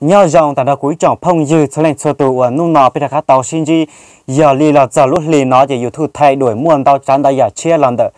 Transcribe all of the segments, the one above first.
Nyob zoo tag nrho kuv ib tsoom phooj ywg txhua leej txhua tus uas hnub no peb rov qab tau sib ntsib. Yog li los txog lub hli no ces YouTube thaij duam muaj ntau tsav ntau yam tshiab los ntawm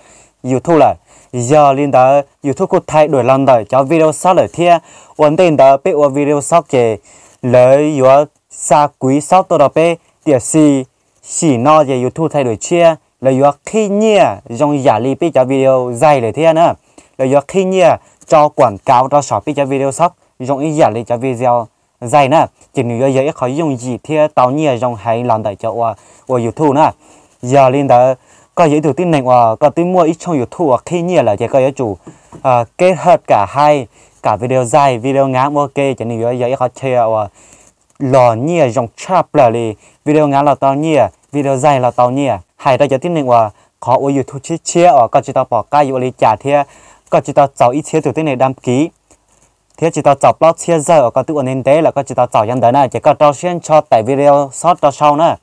YouTube lawm. Yog li ntawd YouTube kuj thaij duam los ntawm cov video xob lawm thiab. Ua ntej ntawd peb ua video xob ces lawv yuav xa kuiv xob tuaj rau peb, tiam sis sim no ces YouTube thaij duam tshiab, lawv yuav qhib nyiaj zoo yam li peb cov video zaig lawm thiab na. Lawv yuav qhib nyiaj tso kuam kauv rau saum peb cov video xob zoo ib yam li cov video zaig na. Ces nws yuav yog ib qho yooj yim thiab tau nyiaj zoo heev los ntawm cov ua YouTube na. Yog li ntawd, koj yog ib tug tib neeg uas koj twb muaj ib tshooj YouTube uas qhib nyiaj lawm ces koj yuav tsum keb hawj kam hais, kam video zaig, video ngav ua ke ces nws yuav yog ib qho chaw uas los nyiaj zoo tshaj plaws li. Video ngav los tau nyiaj, video zaig los tau nyiaj. Hais rau cov tib neeg uas qhov ua YouTube tshiab tshiab uas koj tsis tau pom qab yuav ua li cas thiab koj tsis tau txaus ib txhiab tus tib neeg daj kiv thiab tsis tau txaus plaub txhiab zawg uas koj twb ua ntev ntev lawm koj tsis tau txaus cov ntawd na ces koj rau siab ntsho tải video xob rau sau na.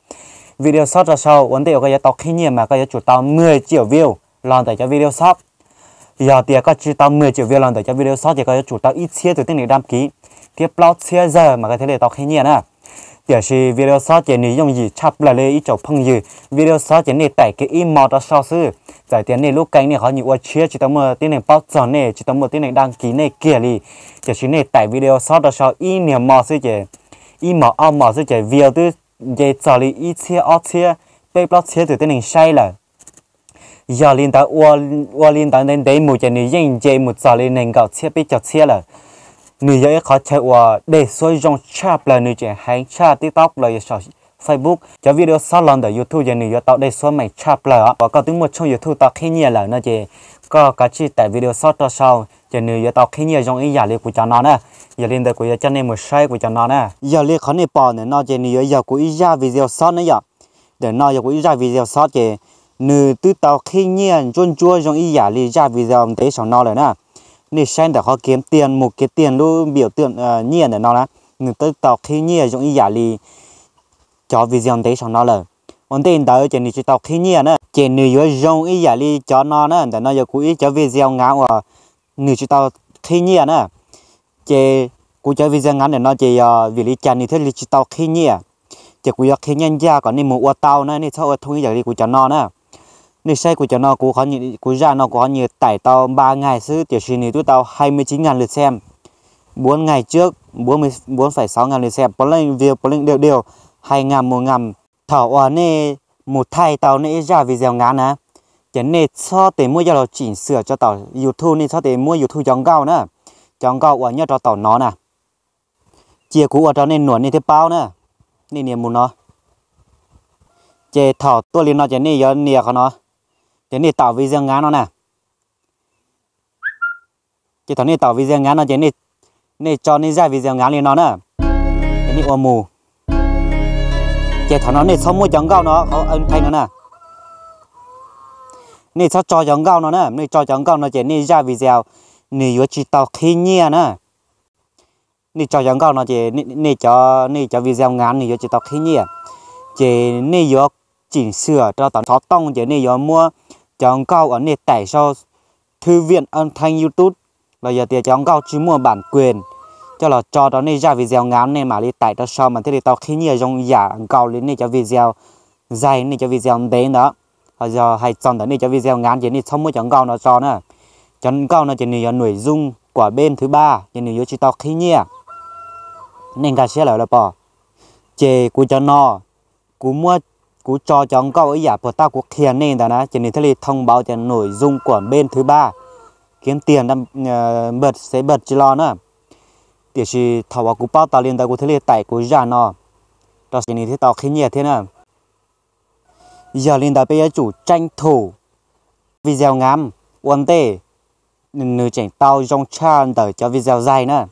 Video xob rau sau ua ntej uas koj yuav tau qhib nyiaj mas koj yuav tsum tau mười triệu view los ntawm cov video xob. Yog tias koj tsis tau mười triệu view los ntawm cov video xob ces koj yuav tsum tau ib txhiab tus tib neeg daj kiv thiab plaub txhiab zawg mas koj thiaj li tau qhib nyiaj na. Tiam sis video xob ces nws yooj yim tshaj plaws li ib tsoom phooj ywg. Video xob ces nej tải kiag ib hmo rau sau xwb. Txawm tias nej lub kênh nej qhov nyuag ua tshiab tsis tau muaj tib neeg paub txog nej, tsis tau muaj tib neeg daj kiv nej kiag li, tiam sis nej tải video xob rau sau ib niag hmo xwb ces, ib hmos ob hmos xwb ces view twb nce txog li ib txhiab ob txhiab, peb plaub txhiab tus tib neeg saib lawm. Yog li ntawd, ua li ntawd ntev ntev mus ces nws yeej nce mus txog li nees nkaum txhiab peb caug txhiab lawm. Nws yog ib qhov chaw uas dej xuab zoo tshaj plaws, nws tseem heev tshaj TikTok los yog saum Facebook. Cov video xob los ntawm YouTube ces nws yuav tau dej xuab meem tshaj plaws os. Uas koj twb muaj tshooj YouTube tau qhib nyiaj lawm no ces koj kav tsij tải video xob rau sau ces nws yuav tau qhib nyiaj zoo ib yam li kuv cov no na. Yog li ntawd kuv yuav coj nej mus saib kuv cov no na. Yog li qhov nej pom ntawm no ces nws yuav yog kuv ib zaj video xob na yom. Ntawm no yog kuv ib zaj video xob ces nws twb tau qhib nyiaj ntsuab ntsuab zoo ib yam li zaj video ntev saum no lawm na. Nej saib ntawm qhov kiav tiag mus kiav tiag lub npiam nyiaj ntawm no na, nws twb tau qhib nyiaj zoo ib yam li cov video ntev saum no lawm. Ua ntej ntawd ces nws tsis tau qhib nyiaj na, ces nws yuav zoo ib yam li cov no na. Ntawm no yog kuv ib cov video ngav uas nws tsis tau qhib nyiaj na. Ces kuv cov video ngav ntawm no ces yog vim li cas nws thiaj li tsis tau qhib nyiaj, ces kuv yuav qhia ncaj ncaj kom nej mus ua tau na, nej txhob ua thooj ib yam li kuv cov no na. Nej saib kuv cov no, kuv zaj no kuv qhov nyuag tải tau ba ngày xwb tiam sis nws twb tau hai mươi chín ngàn lượt xem. Bốn ngày trước, bốn phẩy sáu ngàn lượt xem, puav leej view puav leej đều đều, hai ngàn một ngàn. Thaum uas nej mus thaij tau nej ib zaj video ngav na, ces nej txhob tes muab coj los chỉnh sửa rau tom YouTube, nej txhob tes muab YouTube cov nkauj na, cov nkauj uas nyob rau tom no na. Cia kuv ua rau nej nuam nej thiaj paub na. Nej nias mus no. Ces thaum tuaj li no ces nej yuav nias qhov no, ces nej tạo video ngắn no na. Ces thaum nej tạo video ngắn no ces nej tso nej zaj video ngắn li no na. Ces nej ua mus. Ces thaum no nej txhob muab cov nkauj no, qhov âm thanh no na, nej txhob tso cov nkauj no na. Nej tso cov nkauj no ces nej zaj video nws yuav tsis tau qhib nyiaj na. Nej tso cov nkauj no ces nej cov, nej cov video ngắn nws yuav tsis tau qhib nyiaj. Ces nej yuav chỉnh sửa rau tom xov tooj ces nej yuav muab cov nkauj uas nej tải sau thư viện âm thanh YouTube los yog tias cov nkauj tsis muaj bản quyền coj los tso rau nej zaj video ngắn, nej mam li tải rau sau mas thiaj li tau qhib nyiaj zoo yam nkaus li nej cov video zaig, nej cov video ntev ntawd. Ho yog hais txog ntawm nej cov video ngắn ces nej txhob muab cov nkauj no tso na. Cov nkauj no ces nws yog nội dung của bên thứ ba ces nws yuav tsis tau qhib nyiaj. Nej nkag siab lawm los pom. Ces kuv cov no, kuv muab, kuv tso cov nkauj ib yam puas tab kuv qhia nej ntawd na ces nws thiaj li thông báo tias nội dung của bên thứ ba, kiếm tiền, bật sẽ bật tsis lo na. Tiam sis thaum uas kuv paub tau li ntawd kuv thiaj li tải kuv zaj no rau ces nws thiaj tau qhib nyiaj thiab na. Yog li ntawd peb yuav tsum tranh thủ video ngắn ua ntej, nws tseem tau zoo tshaj ntawm cov video zaig na.